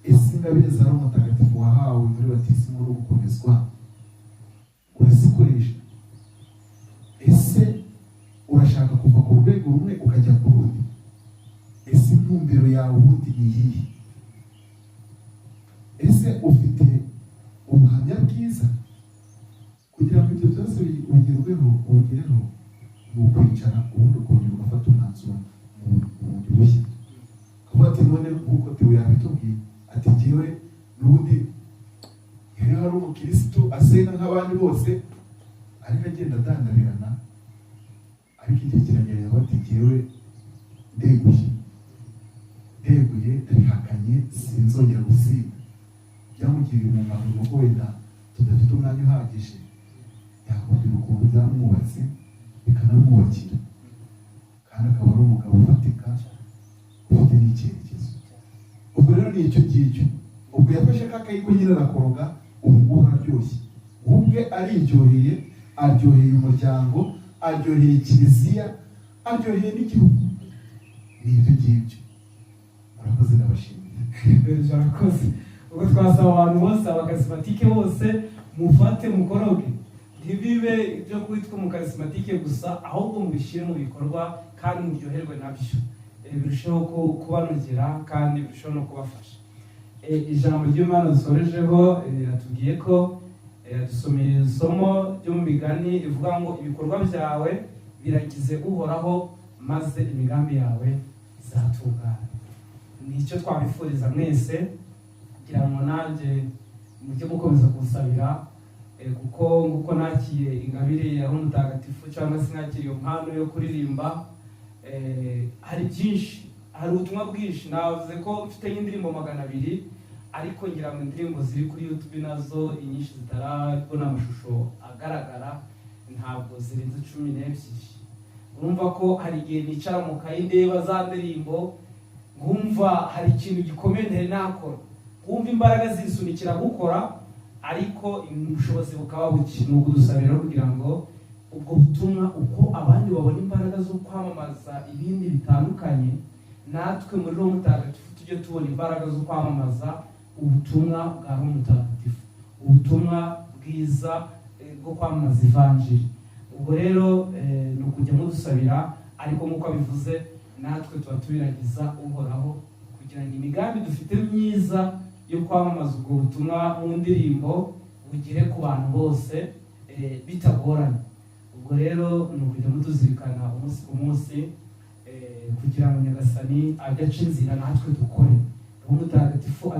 Ese ingabire za Roho Mutagatifu wahawe muri batisimu no gukomezwa urazikoresha? Ese urashaka kuva ku rwego rumwe ukajya ku rundi? Ese intumbero yawe ubundi ni iyihe? Ese ufite ubuhamya bwiza? Kugira ngo ibyo byose bigerweho, ubigereho, ni ukwicara ubundi ukongera ugafata umwanzuro mu bundi bushya, ukavuga ati: "None nk'uko Theo yabitubwiye, ati jyewe n'ubundi iyo hari umukirisitu asenga nk'abandi bose, ariko agenda adandabirana, ariko igihe kiragera ati: 'Jyewe ndeguye, ndeguye, ndabihakanye, sinzongera gusinda.'" Byamugiriye umumaro, kuko wenda tudafite umwanya uhagije, yakubwira ukuntu byamwubatse bikanamwubakira, kandi akaba ari umugabo ufatika ufite n'icyerekezo. Ubwo rero ni icyo ngicyo. Ubwo yafashe ka kayiko nyine arakoroga, ubu ngubu araryoshye, we ubwe ariryoheye, aryoheye umuryango, aryoheye kiliziya, aryoheye n'igihugu. Ni ibyo ngibyo. Murakoze, ndabashimiye. Berger, arakoze. Ubwo twasaba abantu bose, abacharismatique bose, mufate mukoroge, ntibibe ibyo kwitwa umucharismatique gusa, ahubwo mubishyire mu bikorwa kandi muryoherwe nabyo. Birusheho kubanogera kandi birusheho no kubafasha. Ijambo ry'Imana dusorejeho riratubwiye ko dusomeye isomo ryo mu Migani rivuga ngo: "Ibikorwa byawe biragize Uhoraho, maze imigambi yawe izatungana." Nicyo twabifuriza mwese, kugira ngo nanjye mujye mukomeza kunsabira, kuko nguko nakiye ingabire ya Roho Mutagatifu cyangwa se nakiriye iyo mpano yo kuririmba, hari byinshi, hari ubutumwa bwinshi. Navuze ko mfite nk'indirimbo 200, ariko ngira ngo indirimbo ziri kuri YouTube nazo inyinshi zitarabona amashusho agaragara ntabwo zirenze 12. Urumva ko hari igihe nicara mu kayi ndeba za ndirimbo, nkumva hari ikintu gikomeye ntari nakora, nkumva imbaraga zisunikira gukora, ariko ubushobozi bukaba buke. Ni ukudusabira rero kugira ngo ubwo butumwa, uko abandi babona imbaraga zo kwamamaza ibindi bitandukanye, natwe muri Roho Mutagatifu tujye tubona imbaraga zo kwamamaza ubutumwa bwa Roho Mutagatifu, ubutumwa bwiza bwo kwamamaza ivanjiri. Ubwo rero ni ukujya mudusabira, ariko nk'uko abivuze, natwe tuba tubiragiza Uhoraho kugira ngo imigambi dufite myiza yo kwamamaza ubwo butumwa mu ndirimbo bugere ku bantu bose bitagoranye. Ubwo rero ni ukujya mutuzirikana umunsi ku munsi, kugira ngo Nyagasani ajye aca inzira natwe dukore. Roho Mutagatifu.